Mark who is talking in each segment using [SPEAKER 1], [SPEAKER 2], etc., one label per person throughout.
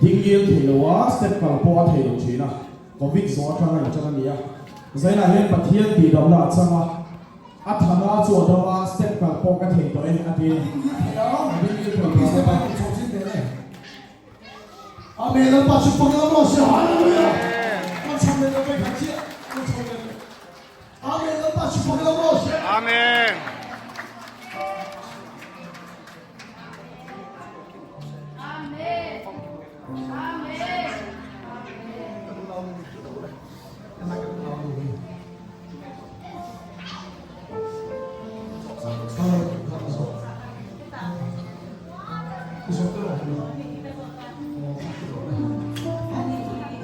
[SPEAKER 1] Ding ngil thei lo a, step kal pawh a thei lo thin a, Covid zawh atanga inṭan a ni a. Zainah hian Pathian tihdamna a chang a, a thana chu a dam a, step kal pawh ka thei tawh e a ti a ni. A ding ngil thei tawh bawk a.
[SPEAKER 2] Amen Lalpa chu fak lam rawh se Hallelujah Kan chhang leh lo mai kha chiah kan chho leh Amen Lalpa chu fak lam rawh se
[SPEAKER 3] Amen.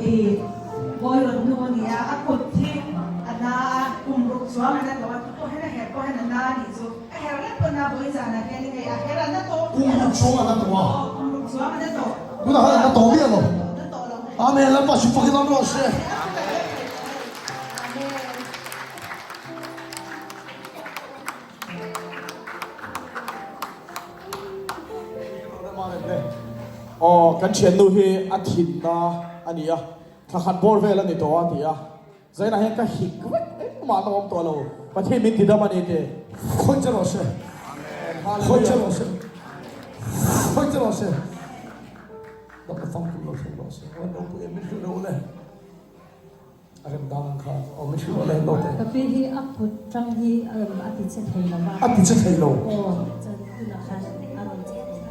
[SPEAKER 4] I bawi rawn nu a nia, a kut hi a na a, kum ruk chuang a na tawh a, tu pawh hian a her pawh hian a na a nih chu, a her lek pawn a bawi zanah hian hei a her a na tawh
[SPEAKER 2] Kum ruk chuang a na tawh a.
[SPEAKER 4] Aw, kum ruk chuang a na tawh.
[SPEAKER 2] Tunah khan a na tawh miah lo.
[SPEAKER 4] Na tawh lo.
[SPEAKER 2] Amen, Lalpa chu fakin awm rawh se.
[SPEAKER 4] A kut a her thei tawh hei. Amen.
[SPEAKER 1] Aw, kan thiannu hi a thinna a ni a, thla khat bawr vel a ni tawh a ti a, Zainah hian ka hik vek engmah na awm tawh lo, Pathian min ti dam a ni ti.
[SPEAKER 2] Khawi che rawh se, khawi che rawh se, khawi che rawh se, Doctor Fangkim lo thleng rawh se, aw ropui em min hrilh rawh u le. A rem dan ang khan awm i hrilh leh lo teh.
[SPEAKER 5] Ka pi hi a kut tang hi a ti che thei lo a.
[SPEAKER 2] A ti che thei lo.
[SPEAKER 5] Aw, chuan tunah khan a rawn che thei.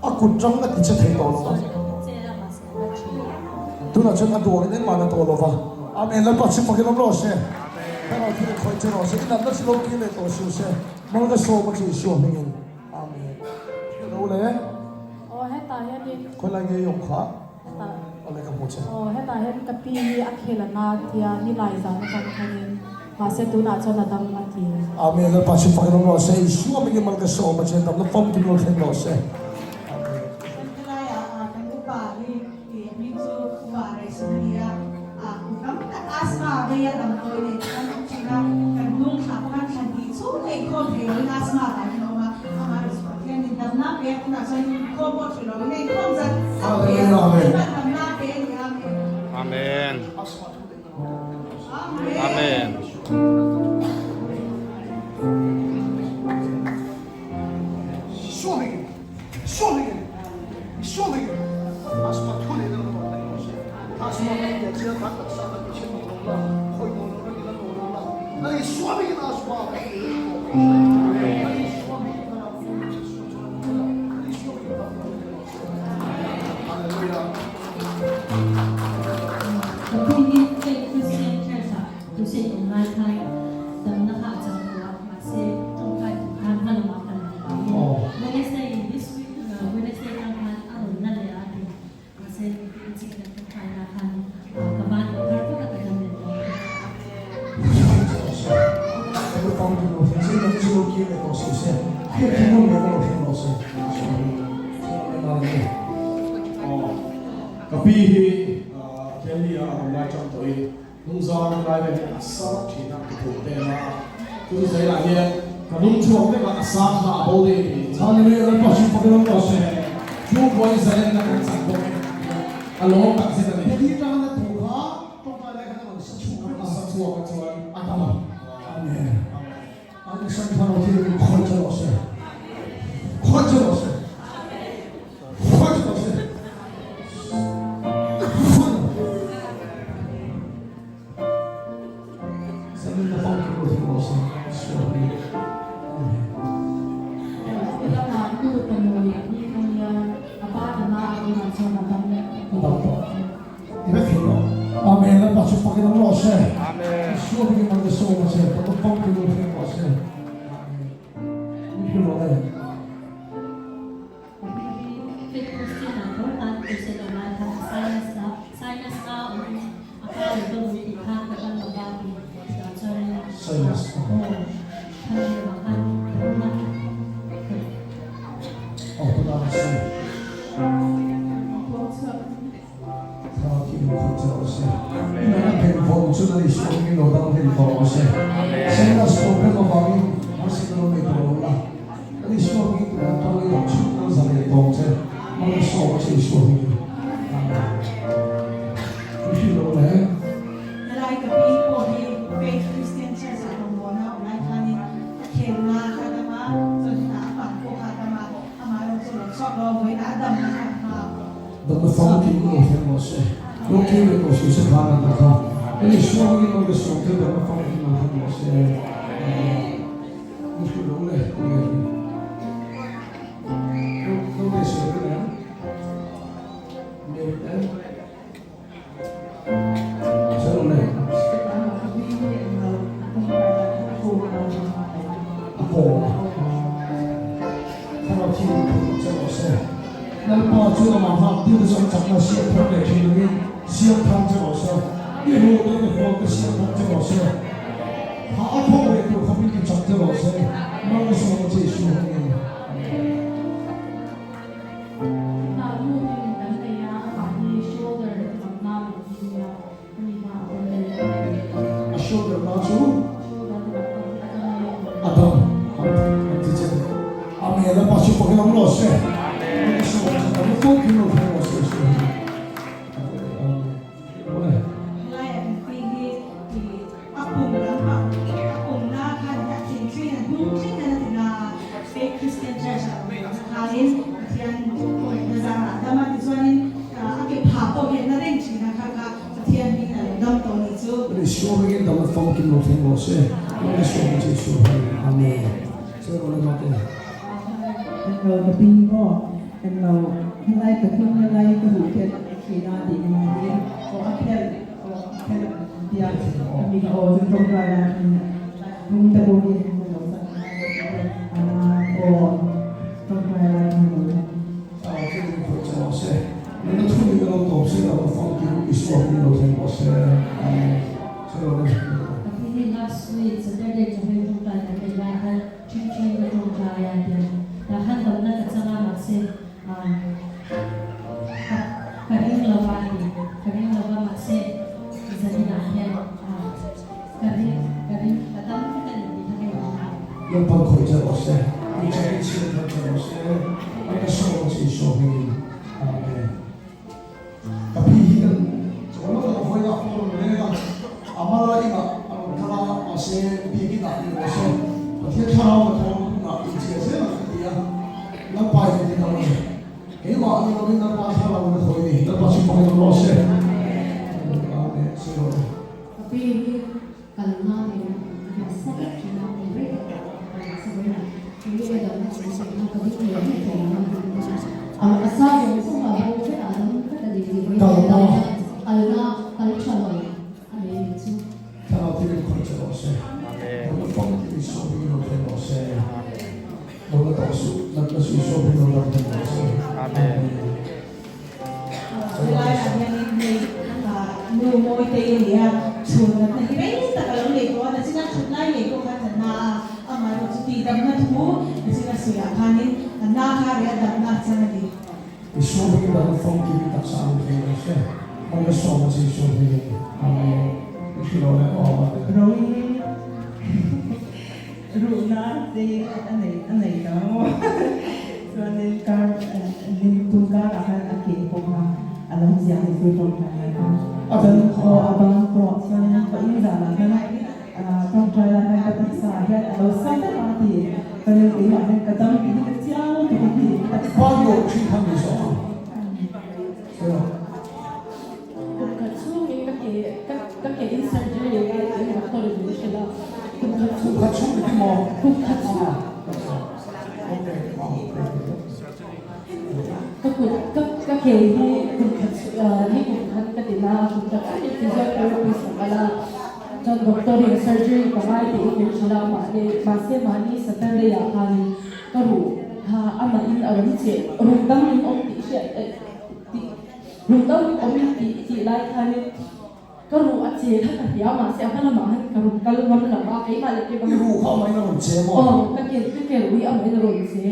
[SPEAKER 2] A kut tang a ti che thei tawh lo a.
[SPEAKER 5] Che a mahse a la thin.
[SPEAKER 2] Tunah chuan a duangin engmah na tawh lo va. Amen Lalpa chhim fakin awm rawh se. Thlarau thil in khawih che rawh se. I natna chu lo kir leh tawh suh se. Mal ka sawm a chu Isua hmingin. Amen. Hrilh lo le.
[SPEAKER 6] Aw hetah hianin.
[SPEAKER 2] Khawilai nge i awm kha?
[SPEAKER 6] Hetah
[SPEAKER 2] Awle ka hmu che.
[SPEAKER 6] Aw hetah hian ka pi hi a khel a na tia nilai zan atang khanin mahse tunah chuan a dam a ti.
[SPEAKER 2] Amen Lalpa chu fakin awm rawh se Isua mingin mal ka sawm a che damna famkim lo thleng rawh se. Amen.
[SPEAKER 4] Kan helaiah kan upa hi i hming chu upa Raisun a ni a, kum tam tak asthma vei a damdawi nei te kan awm thin a, kan hnung thlah pawh khan thlan hnih chhung leh inkhawm thei loin asthma vangin a awm a, amaherawhchu Pathianin damna pe a tunah chuan inkhawm pawh thei loin a inkhawm zat zat thei a, Lalpan damna pe a ni.
[SPEAKER 3] Amen.
[SPEAKER 4] Amen.
[SPEAKER 3] Amen.
[SPEAKER 5] Ka pi hi Faith Christian Church ah crusade awm lai khan damna kha a chang tawh a, mahse tawngtai tur khan hma lamah kal lo vangin Wednesday this week Wednesday tang khan a rawn la leh a ti. Mahse inchik kan tawngtai na khan ka ban leh har vek a ka dam leh tawh a.
[SPEAKER 1] Ka pi hi Delhi a awm lai tang tawhin hnungzang lai vel hi a sa vak thin a, ka phur te a, chu zelah hian ka nung chhuak vek a, a sang kha a bo daih a ni. Chhungkaw in zalenna kan chak bawk e a lawm tak zet a ni.
[SPEAKER 2] Tawngtai lai khan a rawn sa chhuak a,
[SPEAKER 1] a sa chhuak a chuan
[SPEAKER 2] a dam a. Amen. An san thar aw thil in khawi che rawh se. Khawi che rawh se. Khawi che rawh se. Zanin na fang rawh thil rawh se. Sual ni. Amen.
[SPEAKER 6] Lama nu panu ni kania apa na a chuan a dam.
[SPEAKER 2] A dam tawh. I vek thei lo. Amen Lalpa chu fakin awm rawh se. Isua bikin mal ka sawm a che. Ka famkim lo thleng rawh se. Amen. Min hrilh rawh le. Sinus. Oh, tunah a si. Thlarau thi in khawih che rawh se. Inah a phen vawng chu Lal Isua hmingin lo dang hlen tawh rawh se. Silas problem avangin harsatna lo nei tawh lo la. Lal Isua hmingin tunah tang i lo chhut kal zan leh tawng che. Mal ka sawm a che Isua hmingin. Amen. Damna famkim lo thleng rawh se. Lo kir leh tawh suh se khan an ta kha. Kan Isua hmingin nawi ka sawm che damna famkim lo thleng rawh se. Amen. Ni hrilh lo le ti nge ni. Lo lo te sawi reng em? Mary em? Sawi lo le. A kawm a. Thlarau thianghlim phun che rawh se. Lalpa chu amah nghak tir te chuan chakna siam thar leh thin angin siam thar che rawh se. I ru te i hual te siam thar che rawh se. Tha a thawk leh tur khawpin ti chak che rawh se. Malsawm a che Isua hmingin. Amen.
[SPEAKER 6] Chutah nu hmingin kan nei a, amah hi shoulder lamna min ti nia, a ni hma a awm leh.
[SPEAKER 2] A shoulder na chu
[SPEAKER 6] Shoulder lamna hi a dam e.
[SPEAKER 2] A dam an ti che. Amen. Lalpa chu pakin awm rawh se. Amen. Isua chu kan fo thin lo thleng rawh se Isua hi. Amen. Awle.
[SPEAKER 4] Helai a kan pi hi i a pum lampang a pumna khan a thin thleng a hnung thleng khan a ti na a, Faith Christian Church ah awm na khanin Pathian kawngekna zarah a dam a, tichuanin a ke phah pawh hi a na reng thin a, kha kha Pathian hmingin a lo dam tawh nih chu.
[SPEAKER 2] Isua hmingin dam a famkim lo thleng rawh se. Lal Isua hming chu Isua hmingin. Amen. Sir Awle Mate.
[SPEAKER 3] Kan lo ka pi maw kan lo helai ka hnung helai ka huh khian a thin a tih ni mai hi aw a phelh aw a phelh an tia a mi kha aw chu tawngtai lai khan hnung te pawh hi ka lo chak a aw tawngtai lai khan lo chak.
[SPEAKER 2] Aw chu in khawih che rawh se nuna thu in ka lo tawp se lo ka famkim Isua hming lo thleng rawh se Amen Sir Awle Mate.
[SPEAKER 5] Ka pi hi last week Saturday chawhmeh tawngtai kan nei lai khan Ṭhingṭhi ka ṭawngṭai a tiang tah khan damna ka chang a mahse ka ka ring lo a ti ka ring lo va mahse zaninah hian ka ring ka ring ka dam vek a ni tih kha ka inhria a.
[SPEAKER 2] Lalpan khawih che rawh se, i chang i chhiat kha che rawh se, a ka sawm a che i sawm hmingin. Amen. Ka pi hi kan chawl lawk a, vawiin ah pawh a rawn leng a, a mala inah a rawn kal a, mahse biak inah ni rawh se, Pathian thlarau ka thawn hunah inchhiar zel ang ka ti a, Lalpa in a ti dam a ni. Keimah a ni lovin Lalpa thlarau in a thawi a ni, Lalpa chu pakin awm rawh se. Amen. Sawi rawh le.
[SPEAKER 6] Ka pi hi kalna in nasa vek thin a, kum rei tak ah ka nasa vawiin ah enge damna chung sawi na ka ding leh vek thei ang a, a sa zawng zawng a bo vek a, a dam vek a ni tih vawiin ah
[SPEAKER 2] Kalna.
[SPEAKER 6] Kalna kal tha lo a nei ni chu.
[SPEAKER 2] Thlarau thil in khawih che rawh se. Damna famkim i sawm hi lo thleng rawh se. Lo la tawh suh, natna suh sawm hi lo dam thleng rawh se. Amen.
[SPEAKER 4] Helai ah hianin hei nu Mawitei a ni a, chhun natna hi rei tak a lo nei tawh a, nachina chhun lai ngei pawh khan natna a amaherawh chu tihdamna thu nachina suiah khanin a na kha reh a damna a chang a ni.
[SPEAKER 2] I sual hi dang famkim i taksa ang thei lo se, hmang a sawm a che i sual hi Amen. I hre lo le aw Amen.
[SPEAKER 3] Rawng ruhna te a nei a nei ta maw chuanin kar lim tum karah khan a ke pawh kha a lo ziah ni chu tawngtai lai khan chuan aw a bang pawh chuanin ka in zanah khan tawngtai lai khan ka taksa ah hian a lo sa vek a ti ka rilru keimah hian ka dam tih hi ka chiang lutuk a ti ka taksa
[SPEAKER 2] Ban dawh thin khan ni zawk ang.
[SPEAKER 6] Kum khat chhungin ka ke ka ke in surgery a ngai tiin doctor in min hrilh a, kum khat chhung.
[SPEAKER 2] Kum khat chhung i ti maw?
[SPEAKER 6] Kum khat chhung. Ka kut ka ka ke hi kum khat ni kum khat ka ti na kum khat chhung in physiotherapist ka kal a, chuan doctor in surgery ka ngai tiin min hrilh a, mahni mahse mahni Saturday ah khanin ka ruh kha amah in a rawn cheh ruh dang in awm tih hriat tih Ruh dang in awm in tih tih lai khanin ka ruh a che kha ka hria mahse a hma lamah khan ka rawn kal ngam lo a, keimah leh keimah
[SPEAKER 2] I ruh kha amah in a rawn che maw?
[SPEAKER 6] Aw, ka ke ka ke ruh hi amah in a rawn che.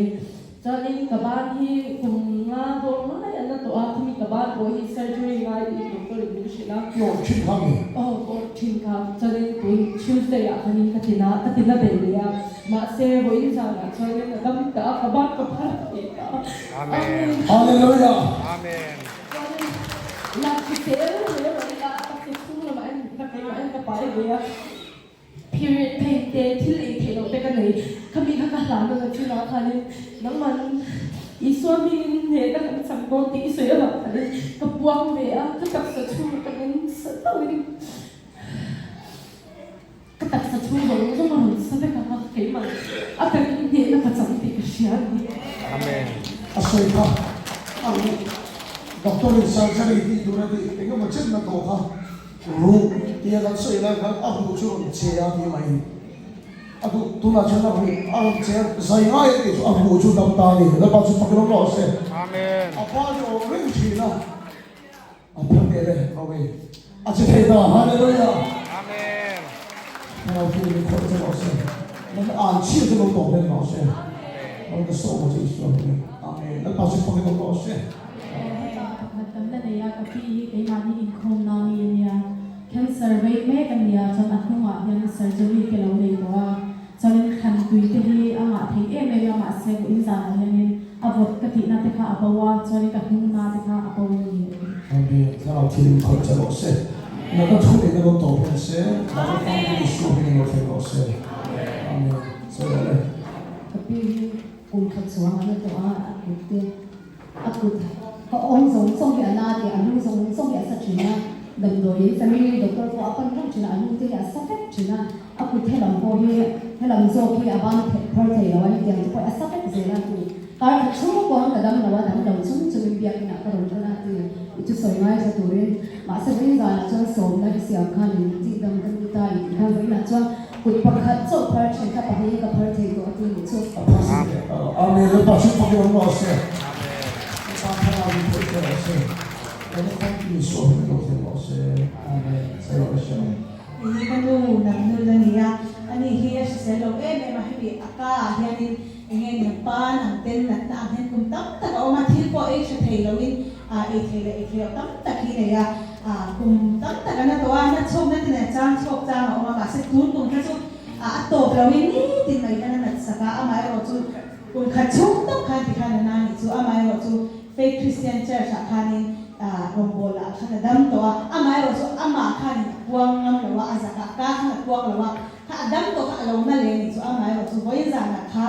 [SPEAKER 6] Chuanin ka ban hi kum nga dawn lai an la tawh a, khami ka ban pawh hi surgery ngai tiin doctor in min hrilh a.
[SPEAKER 2] I awrh thin kha mi?
[SPEAKER 6] Aw, ka awrh thin kha. Chuanin tun Tuesday ah khanin ka ti na ka ti na belh leh a, mahse vawiin zanah chuanin a dam ta a, ka ban ka phar thei ta a.
[SPEAKER 2] Amen. Hallelujah.
[SPEAKER 7] Amen.
[SPEAKER 6] Period pain te thil ei theih loh te ka nei khami kha ka hlan a chungah khanin nangman Isua hmingin hnehna kan chang dawn tih i sawi avang khanin ka puang ve a, ka taksa chhung atangin sa tauhin ka taksa chhung zawng zawng a rawn sa vek ang a, keimah a takin hnehna ka chang tih ka hria a ni.
[SPEAKER 2] Amen. A sawi kha a ruh doctor in surgery tih tur a tih eng emaw chenna tawh kha ruh tia kan sawi lai khan a ruh chu rawn che a tih mai. A duh tunah chuan a ruh a rawn che zai ngai a tih chu a ruh chu dam ta a ni. Lalpa chu fakin awm rawh se.
[SPEAKER 7] Amen.
[SPEAKER 2] A pa hi awm reng thin a. A phar teh le Rovi. A che thei ta. Hallelujah.
[SPEAKER 7] Amen.
[SPEAKER 2] Thlarau hi min khawih che rawh se. Nan an chhia chu lo tawp len rawh se. Amen. Ka sawm a che Isua hmingin. Amen. Lalpa chu fakin awm rawh se.
[SPEAKER 5] Pakhat kan la nei a, ka pi hi keimahni inkhawmna mi a nia. Cancer vei mek a nia, chuan a hnungah hian surgery te lo nei tawh a, chuanin thlan tui te hi a ngah thei em em a, mahse vawiin zanah hianin a vawt ka tihna te kha a bo a, chuanin ka hnungna te kha a bo a ni a ti.
[SPEAKER 2] Amen, Thlarau thil in khawih che rawh se, natna thu neihna lo tawp hlawm se, natna famkim Isua hmingin lo thleng rawh se. Amen. Sawi leh le.
[SPEAKER 8] Ka pi hi kum khat chuang a la tawh a, a kut te A kut ka awm zawng zawng hi a na tih a lu zawng zawng hi a sa thin a, damdawiin family doctor pawh a pan reng thin a, a lu te hi a sa vek thin a, a kut helam pawh hi helam zawk hi a ban phar thei lo a, hetiang te pawh hi a sa vek zel a ti. Kar khat chhung pawh ka dam lo a, dam lo chung chungin biakinah ka rawn kal a ti i chu sawi ngaithla turin mahse vawiin zanah chuan sawmna i siam khan in tih dam ka ni ta i tih khan vawiinah chuan kut pakhat chauh phar then kha pahnihin ka phar thei tawh a ti nih chu.
[SPEAKER 2] A phar si teh Amen Lalpa chu fakin awm rawh se Lalpa thlarau in khawih che rawh se Lalpa famkim Isua hming lo thleng rawh se Amen Sawi rawh le Sharon.
[SPEAKER 4] Hei hi ka nu Namnul a ni a, ani hi a hrisel lo em em a, hemi a ka ah hianin eng nge niang pan ang ten natna ang hian kum tam tak a awm a, thil pawh ei tha thei loin ei thei leh ei thei loh tam tak hi nei a, kum tam tak a na tawh a, na chhawk na tin a chang chhawk chang a awm a, mahse tun kum kha chu A a tawp lo in nitin mai khan a nat sak a, amaherawh chu kum khat chhung tak khan ti khan a na nih chu, amaherawh chu Faith Christian Church ah khanin rawngbawl ah khan a dam tawh a, amaherawh chu amah khanin a puang ngam lo a, a zak ah ka khan a puang lo a, kha a dam tawh kha a lo na leh nih chu, amaherawh chu vawiin zanah kha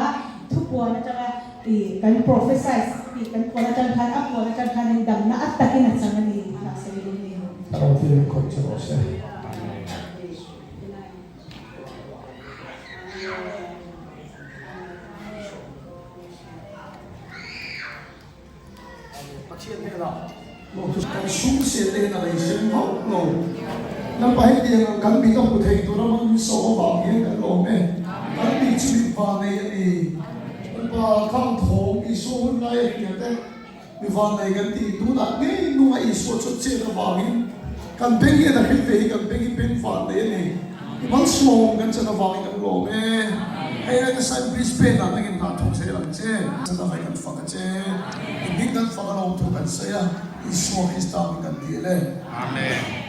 [SPEAKER 4] thupuan atanga ih kan prophesize tih kan puan atang khan a puan atang khanin damna a takin a chang a ni tih kha a sawi duh a ni.
[SPEAKER 2] Thlarau thianghlim khawih che rawh se. Pathian hnenah lawmthu kan sum sel te hian a lei sem hauh lo. Lalpa hetiang ang kan mit a hmu thei tura man min sawm avang hian kan lawm e. Kan mit chu mit van nei a ni. Lalpa khang thawm Isua hun lai a hria te. Mi vannei kan tih tunah ngei nunga Isua chu chet avangin kan beng hian a hrilh ve hi kan beng hi beng vannei a ni. I malsawm kan chan avangin kan lawm e. Hei ai nasa in Brisbane ah nangin hna thawk zel ang che. Chan avai kan fak a che. I hming kan fak a lawmthu kan sawi a, Isua Krista hming kan dil e.
[SPEAKER 7] Amen.